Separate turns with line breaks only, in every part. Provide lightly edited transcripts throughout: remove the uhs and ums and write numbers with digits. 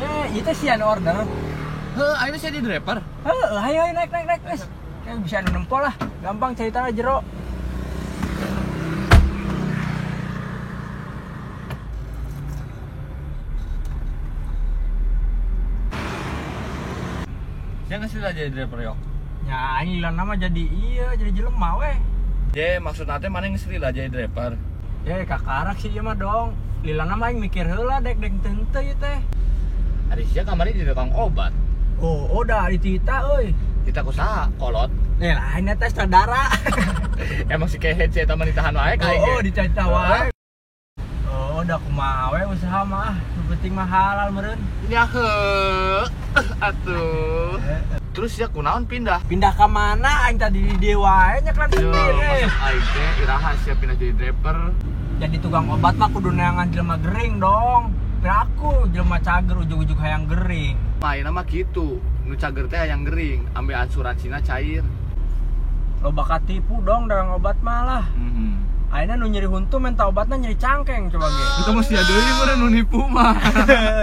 Ya, itu sih anu order.
Heuh, ayeuna sia di driver.
Heuh, ayo ayo naik naik naik, guys. Kayak bisa anu nempo lah. Gampang ceritanya jero.
Sia geus lila jadi driver yok.
Ya, aing lila nama jadi iya, jadi jelema weh.
Je, maksudna teh maneh geus lila jadi driver.
Ya, kakarak sih ieu mah dong. Lila nama aing mikir heula dek-dek teu ieu teh.
Ari sia kamari di tukang obat.
Oh, udah ditita euy.
Kita kusaha kolot.
Eh, lain eta saudara.
Emang si kehed si eta mah ditahan wae ka aing.
Oh, ditita wae. Oh, udah kumaha we usaha mah. Nu penting mah halal meureun.
Ya heuh. Atuh. Terus ya kunaon pindah?
Pindah ka mana aing tadi di dieu wae nya kelan sendiri.
Maksud aing teh iraha sia pindah jadi driver.
Jadi tukang obat mah kudu neangan jelema gering dong. Aku jelema cager ujug-ujug hayang gering.
Main mah gitu, nu cager teh hayang gering, ambil asuransinya cair.
Loba katipu dong dagang obat malah. Ayeuna nu nyeri huntu minta obatna nyeri cangkeng coba ge.
Itu mesti deui meureun nu nipu mah.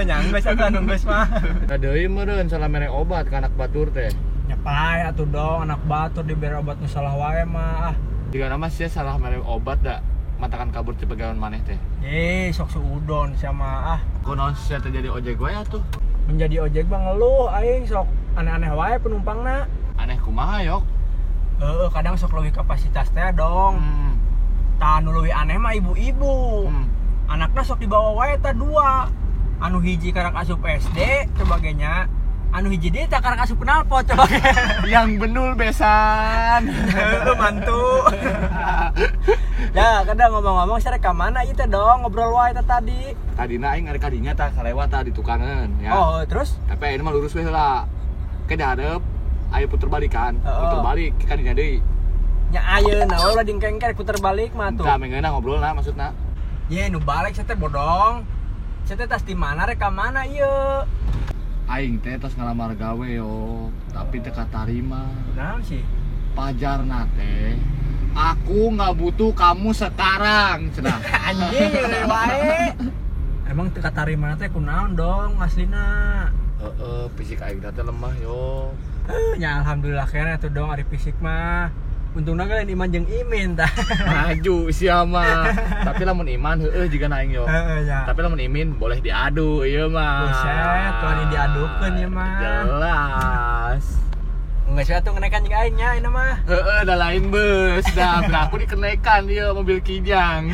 Nya geus atuh anu geus mah.
Da deui meureun salah mere obat ka anak batur teh.
Nya pae atuh dong anak batur dibere obat nu salah wae mah.
Jika nama sia salah mere obat da. Matakan kabur ti pegawai maneh teh.
Sok suudon sama ah.
Kunaon sia teh jadi ojek wae atuh?
Menjadi ojek mah ngeluh aing sok aneh-aneh wae penumpangna.
Aneh kumaha yok?
Heeh, kadang sok leuwih kapasitas teh dong. Tah nu leuwih aneh mah ibu-ibu. Anakna sok dibawa wae tah dua. Anu hiji karak asup SD coba ge nya. Anu hiji deui tah karak asup knalpot coba ge.
Yang benul besan.
Heeh, mantu. Ya, kadang ngomong-ngomong saya ka mana ieu teh dong ngobrol wae teh tadi.
Tadina aing arek kadinya tah kalewat tah di tukangan ya.
Oh, terus?
Tapi ayeuna mah lurus we heula. Ke dihareup aya puter balikan, puter balik ka dinya deui.
Nya ayeuna we ulah dingkengker puter balik mah tuh.
Tah mengeuna ngobrolna maksudna.
Ye, nu balik saya teh bodong. Saya teh tas di mana rek ka mana ieu?
Aing teh tos ngalamar gawe yo, tapi teu katarima.
Naon sih?
Pajarna teh aku nggak butuh kamu sekarang, cenah.
Anjing wae. Emang teu katarima teh kunaon dong aslina?
Heeh, fisik aing teh lemah yo.
Nya alhamdulillah kene atuh dong ari fisik mah. Untungna ge lain Iman jeung Imin tah.
Maju sia mah. Tapi lamun Iman heueuh jiga aing yo.
Heeh nya.
Tapi lamun Imin boleh diadu ieu mah.
Buset, tuh diadukeun ieu mah.
Jelas.
Enggak sih atuh ngenekan jeung aing nya ini mah.
Heeh, da lain bus, da aku dikenekan ieu mobil Kijang.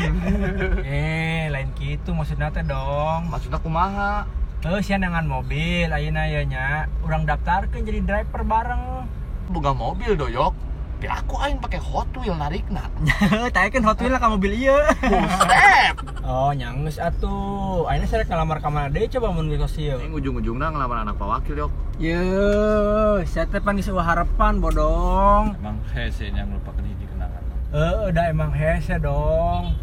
Lain kitu maksudna teh dong.
Maksudna kumaha?
Heuh, sia dengan mobil ayeuna ieu nya. Urang daftarkeun jadi driver bareng.
Boga mobil doyok. Tapi aku aing pakai Hot Wheel narikna.
Taekeun Hot Wheel ka mobil ieu.
Buset.
Oh, nya geus atuh. Ayeuna saya ngalamar ka mana deui coba mun geus ieu.
Aing ujung-ujungna ngalamar anak Pak Wakil yok.
Yeuh, saya teh pan geus harapan bodong.
Emang hese nya nglupakeun hiji kenangan.
Heeh, da emang hese dong.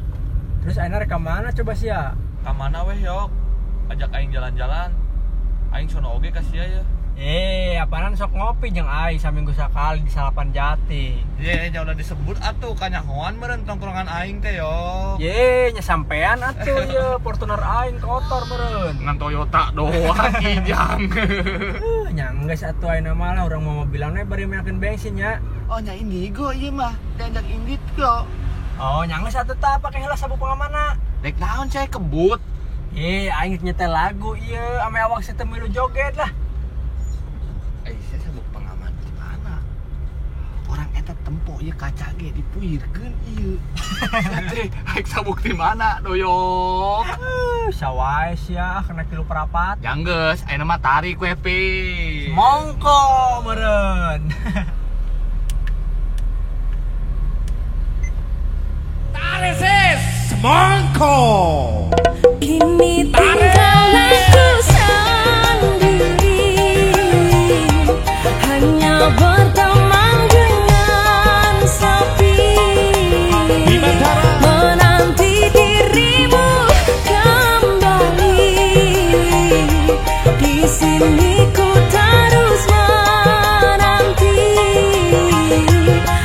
Terus ayeuna rek ka mana coba sia?
Ka mana weh yok? Ajak aing jalan-jalan. Aing sono oge ka sia ya.
Apaanan sok ngopi jeung aing saminggu sakali di Salapan Jati.
Ye, nya udah disebut atuh kanyahoan meureun tongkrongan aing teh yo.
Ye, nya sampean atuh ye Fortuner aing kotor meureun.
Ngan Toyota doang Kijang.
Nya geus atuh ayeuna mah lah urang mau mobilan we bari menakeun bensin nya.
Oh, nya Indigo ieu mah, diajak Indigo.
Oh, nya geus atuh tah pake heula sabuk pengamanna.
Rek naon cai kebut?
Ye, aing nyetel lagu ieu ame awak teu milu joget lah.
Saya sabuk pengaman di mana? Orang eta tempo ieu kaca ge dipuirkeun ieu. Teh, haik sabuk di mana doyok?
Sawae sia kena kilu perapat.
Janggeus, ayeuna mah tarik we pi.
Mongko meureun.
Tarik sis, mongko.
Kini tinggal aku sendiri, hanya berteman dengan sepi, menanti dirimu kembali. Di sini ku terus menanti,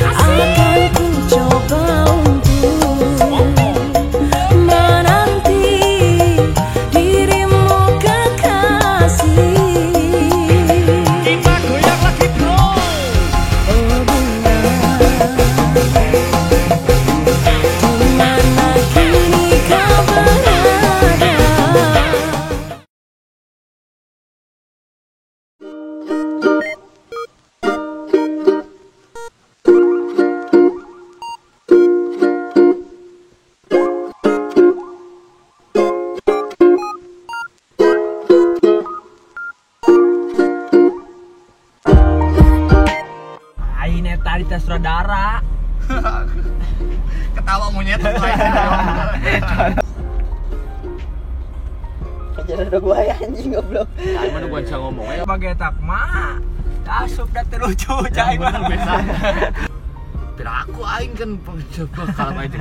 akan ku coba untuk menanti dirimu kekasih.
Adita Sutradara.
Ketawa monyet tuh.
Ajaran udah gua ya anjing goblok.
Aing mah gua bisa ngomong ya.
Bagai tak mah. Asup dah terlucu cai mah.
Piraku aing kan coba kalau aing.